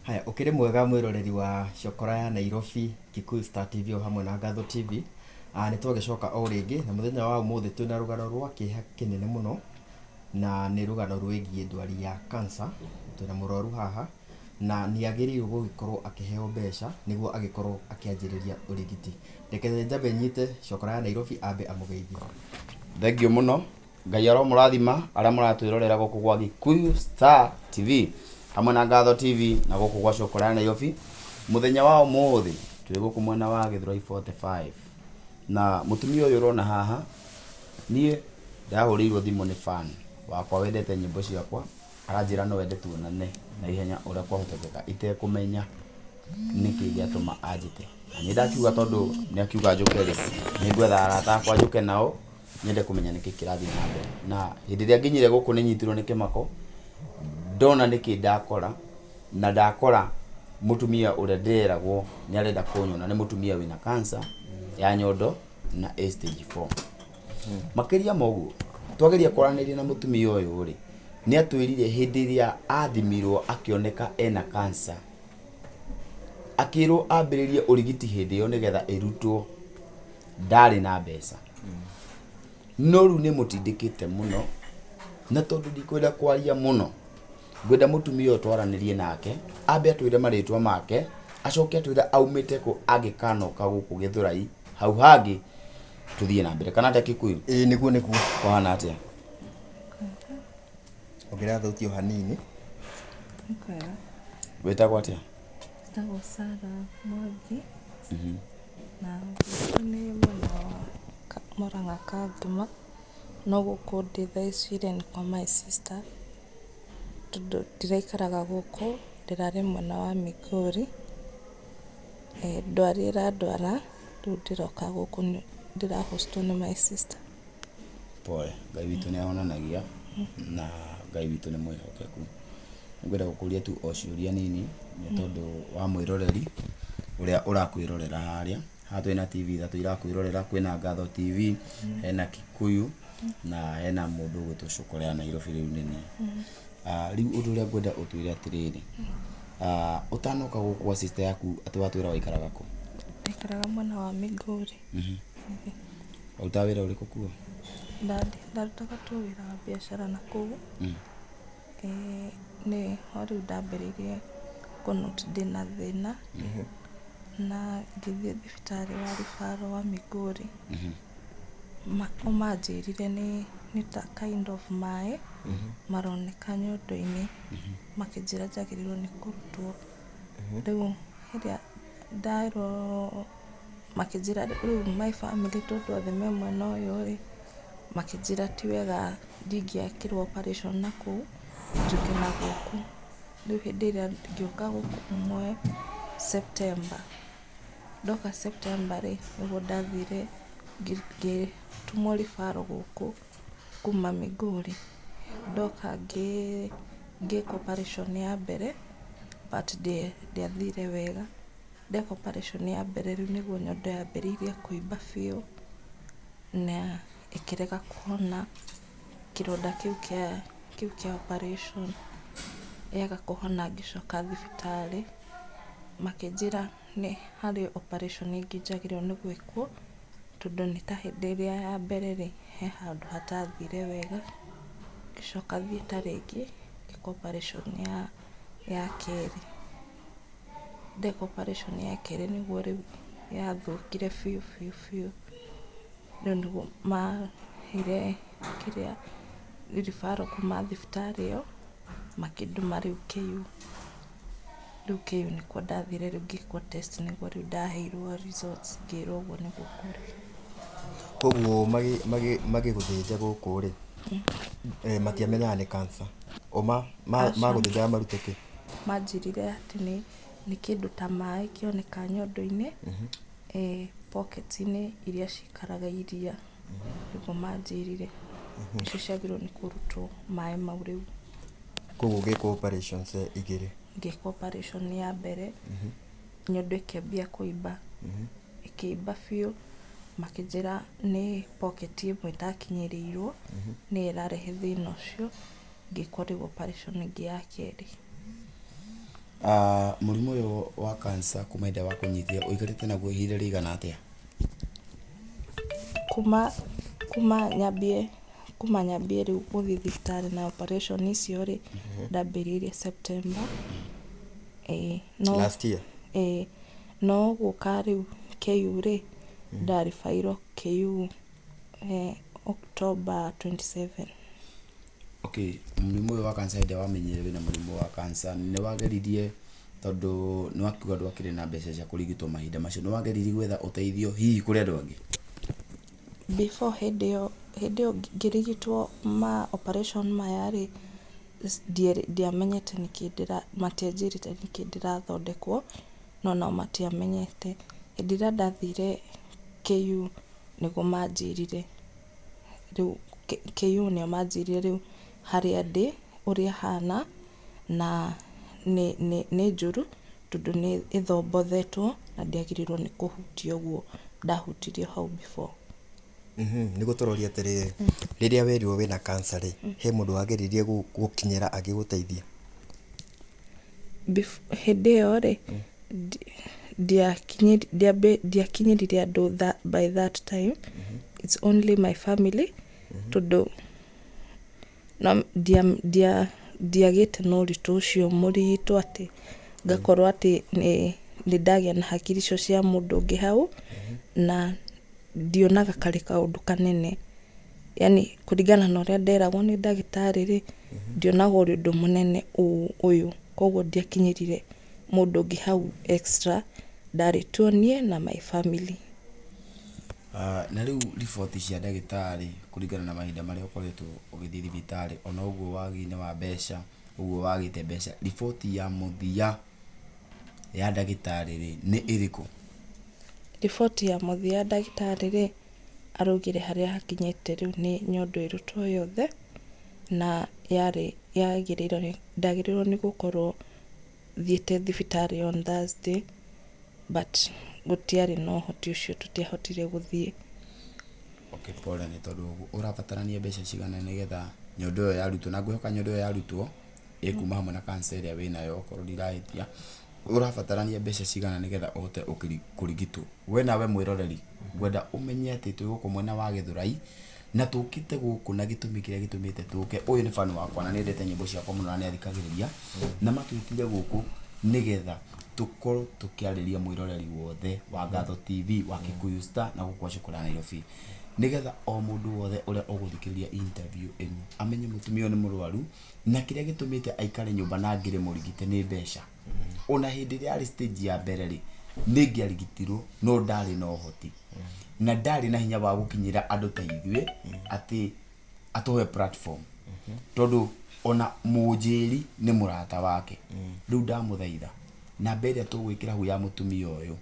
Haya, ũkĩrĩ mwega mwĩroreri wa Cokora ya Nairobi, Kikuyu Star TV o hamwe na Ngatho TV. Nĩ twagĩcoka o rĩngĩ na mũthenya wa ũmũthĩ twĩna rũgano rwa kĩeha kĩnene mũno na nĩ rũgano rwĩgiĩ ndwari ya cancer. Twĩna mũrwaru haha na nĩ agĩrĩirwo gũgĩkorwo akĩheo mbeca nĩguo agĩkorwo akĩanjĩrĩria ũrigiti. Reke njambe nyite Cokora ya Nairobi ambe amũgeithie. Thengiũ mũno. Ngai aromũrathima arĩa mũratwĩrorera gũkũ gwa Gikuyu Star TV hamwe na Ngatho TV na gũkũ gwa Cokora ya Nairobi. Mũthenya wa ũmũthĩ twĩ gũkũ mwena wa Gĩthũrai 45 na mũtumia ũyũ ũrona haha, niĩ ndahũrĩirwo thimũ nĩ fan wakwa wendete nyĩmbo ciakwa, aranjĩra no ende tuonane na ihenya ũrĩa kwahotekeka itekũmenya nĩkĩ gĩatũma anjĩte. Na niĩ ndakiuga tondũ nĩ akiuga njũke rĩ, nĩ ngwetha arata akwa njũke nao nyende kũmenya nĩkĩ kĩrathiĩ na mbere. Na hĩndĩ ĩrĩa nginyire gũkũ nĩ nyitirwo nĩ kĩmako, ndona nĩkĩ ndakora, na ndakora mũtumia ũrĩa ndĩreragwo nĩ arenda kũnyona nĩ mũtumia wĩna cancer ya nyondo na ĩ stage 4. Makĩria ma ũguo, twageria kwaranĩria na mũtumia ũyũ rĩ, nĩ atwĩrire hĩndĩ ĩrĩa athimirwo akĩoneka ena cancer, akĩrwo ambĩrĩrie ũrigiti hĩndĩ ĩyo nĩgetha ĩrutwo, ndarĩ na mbeca. No rĩu nĩ mũtindĩkĩte mũno, na tondũ ndikwenda kwaria mũno, ngwenda mũtumia ũyũ twaranĩrie nake, ambe atwĩre marĩtwa make, acoke atwĩre aumĩte kũ angĩkanoka gũkũ Gĩthũrai, hau hangĩ tũthiĩ na mbere. Kana atĩa Kikuyu? Ĩĩ nĩguo nĩguo. Kũhana atĩa? Ongerera thauti o hanini. Nĩ kwega. Wĩtagwo atĩa? Njĩtagwo Sarah Mwangi na gwitũ nĩ mwena wa Murang'a Kangema, no gũkũ ndĩ thaa ici rĩ nĩ kwa my sister, tondũ ndiraikaraga gũkũ, ndĩrarĩ mwena wa Migori. Ndwari ĩrandwara rĩu ndĩroka gũkũ ndĩra host wo nĩ my sister. Pole, Ngai witũ nĩ ahonanagia na Ngai witũ nĩ mwĩhokeku. Ngwenda gũkũria tu o ciũria nini nĩ tondũ wa mwĩroreri ũrĩa ũrakwĩrorera harĩa. Haha twĩna TV ithatũ irakwĩrorera, kwĩna Ngatho TV, hena Kikuyu na hena mũndũ ũgwĩtwo Cũkũra ya Nairobi rĩu nĩ niĩ. Rĩu ũndũ ũrĩa ngwenda ũtwĩre atĩrĩrĩ, ũtanoka gũkũ gwa sister yaku atĩ watwĩra waikaraga kũ? Ndaikaraga mwena wa Migori. Warutaga wĩra ũrĩkũ kuo? Ndarutaga tu wĩra wa biacara na kũu. Nĩ ho rĩu ndambĩrĩirie kũ note ndĩna thĩna na ngĩthiĩ thibitarĩ wa referral wa Migori. O manjĩrire nĩ ta kind of maĩ maroneka nyondo-inĩ, makĩnjĩra njagĩrĩirwo nĩ kũrutwo. Rĩu rĩrĩa nderwo makĩnjĩra rĩu my family tondũ othe me mwena ũyũ rĩ, makĩnjĩra ti wega ndingĩekĩrwo operation na kũu njũke na gũkũ. Rĩu hĩndĩ ĩrĩa ngĩũka gũkũ September, ndoka September rĩ, nĩguo ndathire ngĩtũmwo referral gũkũ kuma Migori. Ndoka ngĩkwo operation ya mbere but ndĩathire wega. Ndekwo operation ya mbere rĩu nĩguo nyondo yambĩrĩirie kũimba biũ na ĩkĩrega kũhona. Kĩronda kĩu kĩa operation yaga kũhona ngĩcoka thibitarĩ makĩnjĩra nĩ harĩ operation ĩngĩ njagĩrĩirwo nĩ gwĩkwo tondũ nĩ ta hĩndĩ ĩrĩa ya mbere rĩ, he handũ hatathire wega. Ngĩcoka theatre rĩngĩ ngĩkwo operation ya kerĩ. Ndekwo operation ya kerĩ nĩguo rĩu yathũkire biũ biũ biũ. Rĩu nĩguo maheire kĩrĩa referral kuma thibitarĩ ĩyo makĩndũma rĩu KU. Rĩu KU nĩkuo ndathire rĩu ngĩkwo test nĩguo rĩu ndaheirwo results ngĩrwo ũguo nĩguo kũrĩ. Koguo magĩgũthĩnja gũkũ rĩ, matiamenyaga nĩ cancer. O magũthĩnjaga marute kĩ? Manjĩrire atĩ nĩ kĩndũ ta maĩ kĩoneka nyondo-inĩ, pocket-inĩ iria cikaraga iria, nĩguo manjĩrire. Icio ciagĩrĩirwo nĩ kũrutwo maĩ mau rĩu. Koguo ũgĩkwo operations igĩrĩ? Ngĩkwo operation ya mbere, nyondo ĩkĩambia kũimba, ĩkĩimba biũ, makĩnjĩra nĩ pocket ĩmwe ĩtakinyĩrĩirwo, nĩyo ĩrarehe thĩna ũcio, ngĩkwo rĩu operation ĩngĩ ya kerĩ. Mũrimũ ũyũ wa cancer kuma hĩndĩ ĩrĩa wakũnyitire ũikarĩte naguo ihinda rĩigana atĩa? Kuma nyambie kuma nyambie rĩu gũthiĩ thibitarĩ na operation icio rĩ, ndambĩrĩirie September. Ĩĩ no Last year? Ĩĩ, no gũka rĩu KU rĩ, ndarĩbairwo KU October 27. Okay, mũrimũ ũyũ wa cancer hĩndĩ ĩrĩa wamenyire wĩna mũrimũ wa cancer nĩ wageririe, tondũ nĩ wakiuga ndwakĩrĩ na mbeca cia kũrigitwo mahinda macio, nĩ wageririe gwetha ũteithio hihi kũrĩ andũ angĩ? Before hĩndĩ ĩyo ngĩrigitwo ma operation maya rĩ, ndiamenyete nĩkĩ matianjĩrĩte nĩkĩ ndĩrathondekwo, no nao matiamenyete. Hĩndĩ ĩrĩa ndathire KU nĩguo manjĩrire, rĩu KU nĩo manjĩrire rĩu harĩa ndĩ, ũrĩa hana, na nĩ njũru tondũ nĩ ĩthombothetwo na ndĩagĩrĩirwo nĩ kũhutio ũguo ndahutirio hau before. Nĩguo tũroria atĩrĩrĩ, rĩrĩa werirwo wĩna cancer rĩ, he mũndũ wageririe gũkinyĩra agĩgũteithia? Hĩndĩ ĩyo rĩ, ndiakinyĩrire andũ by that time. It's only my family, tondũ no ndiagĩte na ũritũ ũcio mũritũ atĩ ngakorwo atĩ nĩ ndagĩa na hakiri icio cia mũndũ ũngĩ hau, na ndionaga karĩ kaũndũ kanene. Yani kũringana na ũrĩa nderagwo nĩ ndagĩtarĩ rĩ, ndionaga ũrĩ ũndũ mũnene ũyũ, koguo ndiakinyĩrire mũndũ ũngĩ hau extra, ndarĩ tu niĩ na my family. Na rĩu riboti cia ndagĩtarĩ kũringana na mahinda marĩa ũkoretwo ũgĩthiĩ thibitarĩ, ona ũguo wagi-inĩ wa mbeca, ũguo wagĩte mbeca, riboti ya mũthia ya ndagĩtarĩ rĩ, nĩ ĩrĩkũ? Riboti ya mũthia ya ndagĩtarĩ rĩ, araugire harĩa hakinyĩte rĩu nĩ nyondo ĩrutwo yothe, na yarĩ yagĩrĩirwo ndagĩrĩirwo nĩ gũkorwo thiĩte thibitarĩ on Thursday, but gũtiarĩ na ũhoti ũcio, tũtiahotire gũthiĩ. Okay, pole nĩ tondũ ũrabatarania mbeca cigana nĩgetha nyondo ĩyo yarutwo, na ngwĩhoka nyondo ĩyo yarutwo ĩkuma hamwe na cancer ĩrĩa wĩnayo okorwo ndirahĩtia, ũrabatarania mbeca cigana nĩgetha ũhote kũrigitwo? We nawe mwĩroreri, ngwenda ũmenye atĩ twĩ gũkũ mwena wa Gĩthũrai na tũkĩte gũkũ na gĩtũmi kĩrĩa gĩtũmĩte tũke, ũyũ nĩ fan wakwa na nĩendete nyĩmbo ciakwa mũno na nĩ athikagĩrĩria, na matwĩtire gũkũ nĩgetha tũkorwo tũkĩarĩria mwĩroreri wothe wa Ngatho TV, wa Kikuyu Star na gũkũ gwa Cukura Nairobi, nĩgetha o mũndũ wothe ũrĩa ũgũthikĩrĩria interview ĩno amenye mũtumia ũyũ nĩ mũrwaru na kĩrĩa gĩtũmĩte aikare nyũmba na ngĩrĩ mũrigite nĩ mbeca. Ona hĩndĩ ĩrĩa arĩ stage ya mbere rĩ, nĩ ingĩarigitirwo no ndarĩ na ũhoti na ndarĩ na hinya wa gũkinyĩra andũ ta ithuĩ atĩ atũhe platform, tondũ ona mũnjĩri nĩ mũrata wake. Rĩu ndamũthaitha, namba ĩrĩa tũgwĩkĩra hau ya mũtumia ũyũ,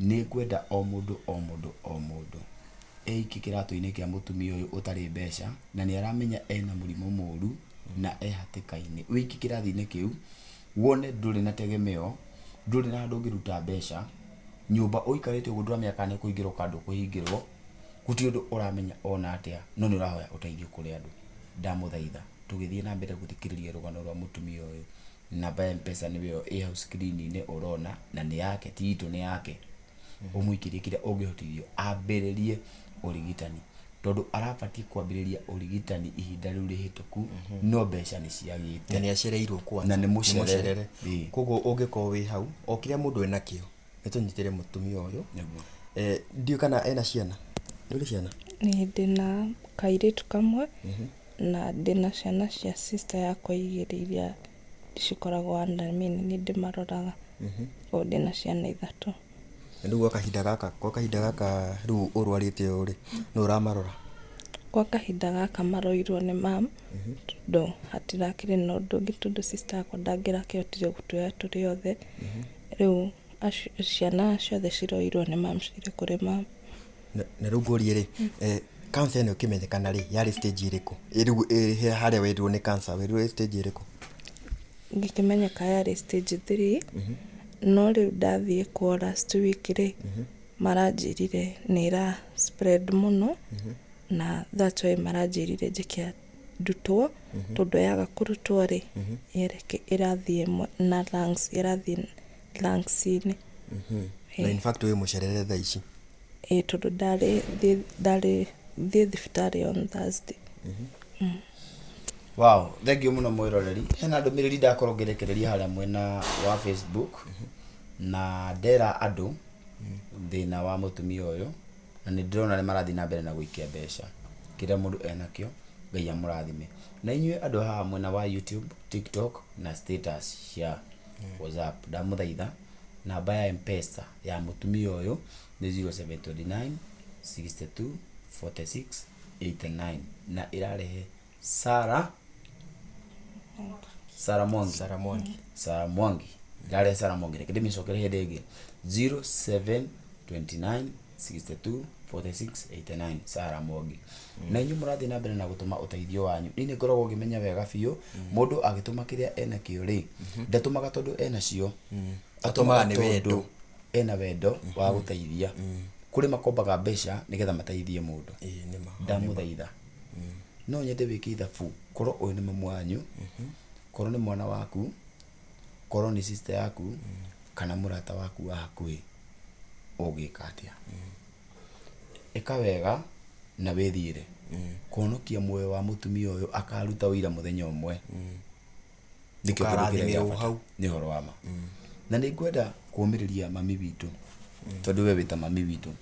nĩ ngwenda o mũndũ o mũndũ o mũndũ eikie kĩratũ-inĩ kĩa mũtumia ũyũ ũtarĩ mbeca na nĩ aramenya ena mũrimũ mũru na e hatĩka-inĩ. Wĩikie kĩrathi-inĩ kĩu wone ndũrĩ na tegemeo, ndũrĩ na handũ ũngĩruta mbeca, nyũmba ũikarĩte ũguo ndũramenya kana nĩ ũkũhingĩrwo kana ndũkũhingĩrwo, gũtirĩ ũndũ ũramenya ona atĩa, no nĩ ũrahoya ũteithio kũrĩ andũ. Ndamũthaitha tũgĩthiĩ na mbere gũthikĩrĩria rũgano rwa mũtumia ũyũ, namba ya M-Pesa nĩyo ĩ hau screen-inĩ ũrona, na nĩ yake, ti itũ, nĩ yake. Ũmũikĩrie kĩrĩa ũngĩhotithio ambĩrĩrie ũrigitani, tondũ arabatiĩ kwambĩrĩria ũrigitani ihinda rĩu rĩhĩtũku, no mbeca nĩ ciagĩte. Na nĩ acereirwo kwanza. Na nĩ mũcerere. Nĩ mũcerere. Koguo ũngĩkorwo wĩ hau, o kĩrĩa mũndũ enakĩo, nĩ tũnyitĩre mũtumia ũyũ. Nĩguo. Ndiũĩ kana ena ciana? Nĩ ũrĩ ciana? Nĩ ndĩna kairĩtu kamwe na ndĩna ciana cia sister yakwa igĩrĩ iria cikoragwo under me, nĩ niĩ ndĩmaroraga. Koguo ndĩna ciana ithatũ. Na rĩu gwa kahinda gaka rĩu ũrwarĩte ũũ rĩ, nũ ũramarora? Gwa kahinda gaka maroirwo nĩ mam, tondũ hatirakĩrĩ na ũndũ ũngĩ, tondũ sister yakwa ndangĩrakĩhotire gũtuoya tũrĩ othe. Rĩu ciana ciothe ciroirwo nĩ mam, cirĩ kũrĩ mam. Na rĩu ngũrie rĩ, cancer ĩno ĩkĩmenyekana rĩ, yarĩ stage ĩrĩkũ? Rĩu harĩa werirwo nĩ cancer, werirwo ĩ stage ĩrĩkũ? Ngĩkĩmenyeka yarĩ stage 3, no rĩu ndathiĩ kuo last week rĩ, maranjĩrire nĩ ĩra spread mũno, na that's why maranjĩrire njĩke ndutwo, tondũ yaga kũrutwo rĩ, yereke ĩrathiĩ na lungs, ĩrathiĩ lungs-inĩ. Na in fact wĩ mũcerere thaa ici. Ĩĩ tondũ ndarĩ ndarĩ thiĩ thibitarĩ on Thursday. Wow, thengiũ mũno mwĩroreri. Hena ndũmĩrĩri ndakorwo ngĩrekereria harĩa mwena wa Facebook na ndera andũ thĩna wa mũtumia ũyũ na nĩ ndĩrona nĩ marathiĩ na mbere na gũikia mbeca. Kĩrĩa mũndũ enakĩo, Ngai amũrathime. Na inyuĩ andũ haha mwena wa YouTube, TikTok na status cia WhatsApp, ndamũthaitha namba ya M-Pesa ya mũtumia ũyũ nĩ 0729 62 46 89 na ĩrarehe Sarah Sarah Mwangi. Sarah Mwangi. Sarah Mwangi. Ĩrarehe Sarah Mwangi. Reke ndĩmĩcokere hĩndĩ ĩngĩ. 0729 62 46 89 Sarah Mwangi. Na inyuĩ mũrathiĩ na mbere na gũtũma ũteithio wanyu. Niĩ nĩ ngoragwo ngĩmenya wega biũ mũndũ agĩtũma kĩrĩa enakĩo rĩ, ndatũmaga tondũ enacio. Atũmaga nĩ wendo. Tondũ ena wendo wa gũteithia. Kũrĩ makombaga mbeca nĩgetha mateithie mũndũ. Ĩĩ nĩ ma. Ndamũthaitha no nyende wĩke ithabu korwo ũyũ nĩ mamu wanyu, korwo nĩ mwana waku, korwo nĩ sister yaku kana mũrata waku wa hakuhĩ, ũngĩka atĩa? Ĩka wega na wĩthiĩre. Kũhonokia muoyo wa mũtumia ũyũ akaruta ũira mũthenya ũmwe. Nĩkĩo kĩndũ kĩrĩa gĩa Ũkarathimĩrwo bata. hau. Nĩ ũhoro wa ma. Na nĩ ngwenda kũũmĩrĩria mami witũ tondũ we wĩta mami witũ.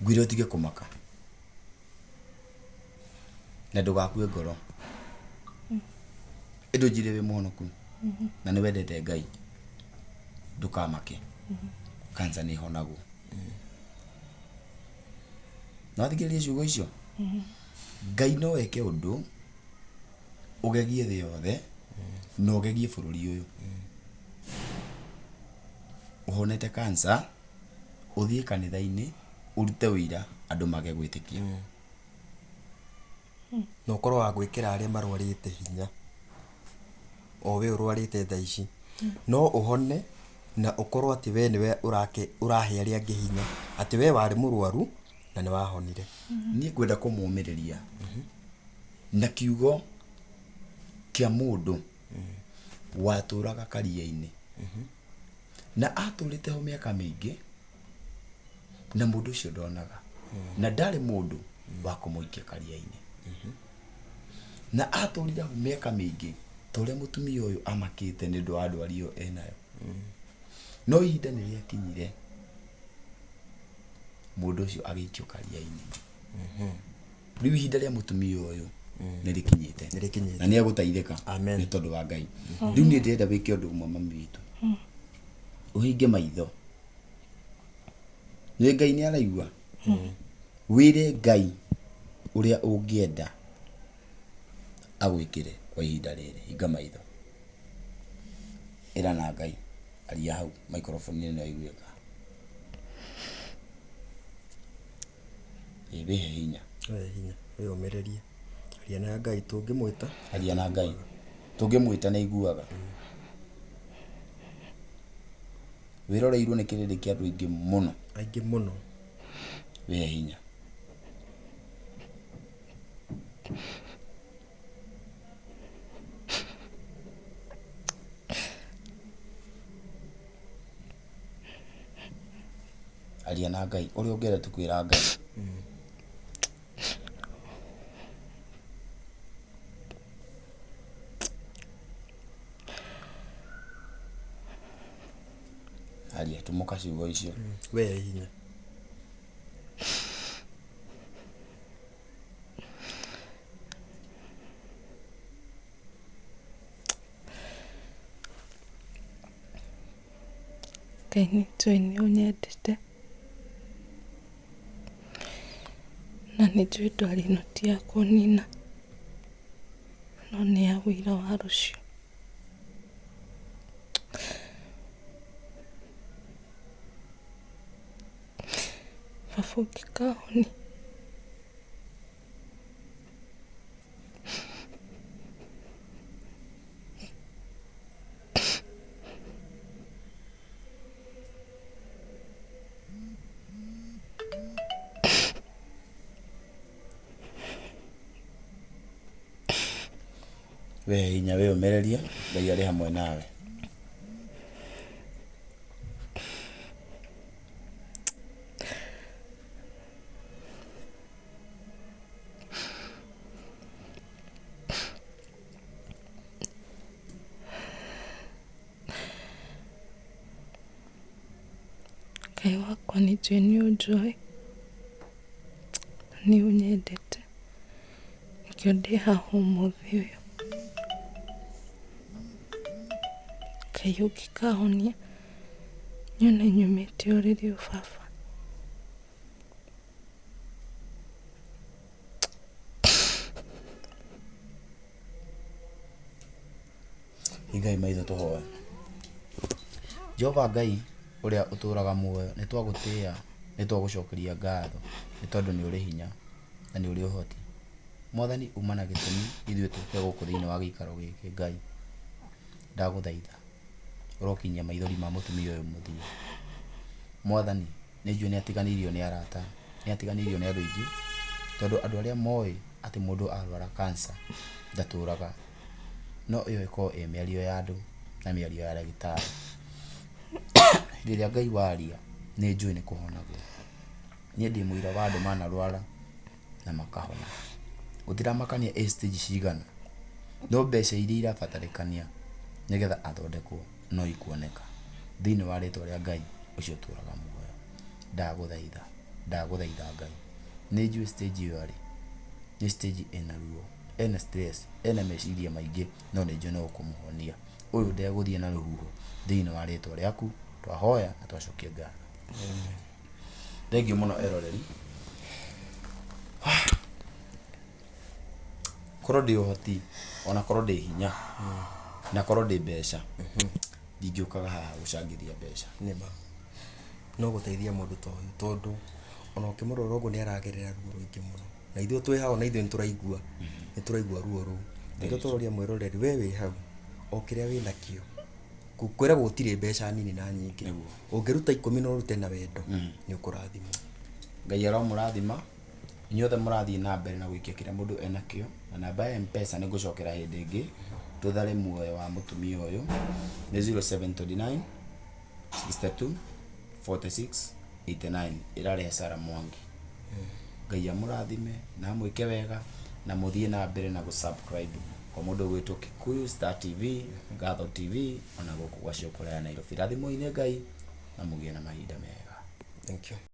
Ngwĩre ũtige kũmaka na ndũgakue ngoro. Ĩndĩ ũnjĩre wĩ mũhonoku na nĩ wendete Ngai, ndũkamake. Cancer nĩ ĩhonagwo. No wathikĩrĩria ciugo icio? Ngai no eke ũndũ ũgegie thĩ yothe na ũgegie bũrũri ũyũ. Ũhonete cancer, ũthiĩ kanitha-inĩ ũrute ũira andũ mage gwĩtĩkia. Na ũkorwo wa gwĩkĩra arĩa marwarĩte hinya, o we ũrwarĩte thaa ici. No ũhone na ũkorwo atĩ we nĩwe ũrahe arĩa angĩ hinya, atĩ we warĩ mũrwaru na nĩ wahonire. Niĩ ngwenda kũmũmĩrĩria na kiugo kĩa mũndũ watũraga karia-inĩ na atũrĩte ho mĩaka mĩingĩ na mũndũ ũcio ndonaga na ndarĩ mũndũ wa kũmũikia karia-inĩ na atũrire hau mĩaka mĩingĩ ta ũrĩa mũtumia ũyũ amakĩte nĩ ũndũ wa ndwari ĩyo enayo. No ihinda nĩ rĩakinyire mũndũ ũcio agĩikio karia-inĩ. Rĩu ihinda rĩa mũtumia ũyũ nĩ rĩkinyĩte. Nĩ rĩkinyĩte. Na nĩ egũteithĩka. Amen. Nĩ tondũ wa Ngai. Rĩu niĩ ndĩrenda wĩke ũndũ ũmwe mami witũ. Ũhinge maitho. Nĩ Ngai nĩ araigua. Wĩre Ngai ũrĩa ũngĩenda agwĩkĩre kwa ihinda rĩrĩ. Hinga maitho. Ĩra na Ngai. Aria hau microphone-inĩ nĩ ĩraiguĩka. Ĩ wĩhe hinya. Wĩhe hinya, wĩyũmĩrĩrie. Aria na Ngai tũngĩmwĩta. Aria na Ngai. Tũngĩmwĩta nĩ aiguaga. Wĩroreirwo nĩ kĩrĩndĩ kĩa andũ aingĩ mũno. Aingĩ mũno. Wĩhe hinya. Aria na Ngai. Ũrĩa ũngĩenda tu kwĩra Ngai. Aria, tumũka ciugo icio. Wĩhe hinya. Ngai nĩ njũĩ nĩ ũnyendete na nĩ njũĩ ndwari ĩno ti ya kũnina no nĩ ya ũira wa rũciũ. Baba ũngĩkahonia. Wĩhe hinya, wĩyũmĩrĩrie, Ngai arĩ hamwe nawe. Ngai wakwa nĩ njũĩ nĩ ũnjũĩ, nĩ ũnyendete, nĩkĩo ndĩ haha ũmũthĩ ũyũ. Ngai ũngĩkahonia nyone nyumĩte ũrĩrĩ ũyũ baba. Hingai maitho tũhoe. Jehova Ngai ũrĩa ũtũraga muoyo, nĩ twagũtĩĩa, nĩ twagũcokeria ngatho, nĩ tondũ nĩ ũrĩ hinya na nĩ ũrĩ ũhoti. Mwathani uma na gĩtũmi ithuĩ tũke gũkũ thĩinĩ wa gĩikaro gĩkĩ Ngai. Ndagũthaitha ũrokinyia maithori ma mũtumia ũyũ mũthia. Mwathani nĩ njũĩ nĩ atiganĩirio nĩ arata, nĩ atiganĩirio nĩ andũ aingĩ, tondũ andũ arĩa moĩ atĩ mũndũ arwara cancer ndatũraga. No ĩyo ĩkoragwo ĩ mĩario ya andũ na mĩario ya ndagĩtarĩ. Hĩndĩ ĩrĩa Ngai waria nĩ njũĩ nĩ kũhonagwo. Niĩ ndĩ mũira wa andũ manarwara na makahona. Gũtiramakania ĩ stage cigana, no mbeca iria irabatarĩkania nĩgetha athondekwo no ikuoneka. Thĩinĩ wa rĩtwa rĩa Ngai ũcio ũtũraga muoyo. Ndagũthaitha, ndagũthaitha Ngai. Nĩ njũĩ stage ĩyo arĩ, nĩ stage ĩna ruo, ena stress, ena meciria maingĩ, no nĩ njũĩ no ũkũmũhonia. Ũyũ ndegũthiĩ na rũhuho, thĩinĩ wa rĩtwa rĩaku twahoya na twacokia ngatho. Thengiũ mũno eroreri. Korwo ndĩ ũhoti, ona korwo ndĩ hinya, na korwo ndĩ mbeca, ndingĩũkaga haha gũcangithia mbeca. Nĩma. No gũteithia mũndũ ta ũyũ tondũ ona ũkĩmũrora ũguo nĩ aragerera ruo rũingĩ mũno. Na ithuĩ twĩ haha ona ithuĩ nĩ tũraigua, nĩ tũraigua ruo rũu. Nĩkĩo tũroria mwĩroreri we wĩ hau, o kĩrĩa wĩ nakĩo, kwĩragwo gũtirĩ mbeca nini na nyingĩ. Ũngĩruta ikũmi na ũrute na wendo, nĩ ũkũrathimwo. Ngai aromũrathima inyuothe mũrathiĩ na mbere na gũikia kĩrĩa mũndũ enakĩo, na namba ya M-Pesa nĩ ngũcokera hĩndĩ ĩngĩ tũthare muoyo wa mũtumia ũyũ nĩ 0729 62 46 89 ĩrarehe Sarah Mwangi. Ngai amũrathime na amwĩke wega na mũthiĩ na mbere na gũ-subscribe kwa mũndũ ũgwĩtwo Kikuyu Star TV, Ngatho TV ona gũkũ gwa Cũkũra ya Nairobi. Rathimwo-inĩ Ngai na mũgĩe na mahinda mega. Thank you.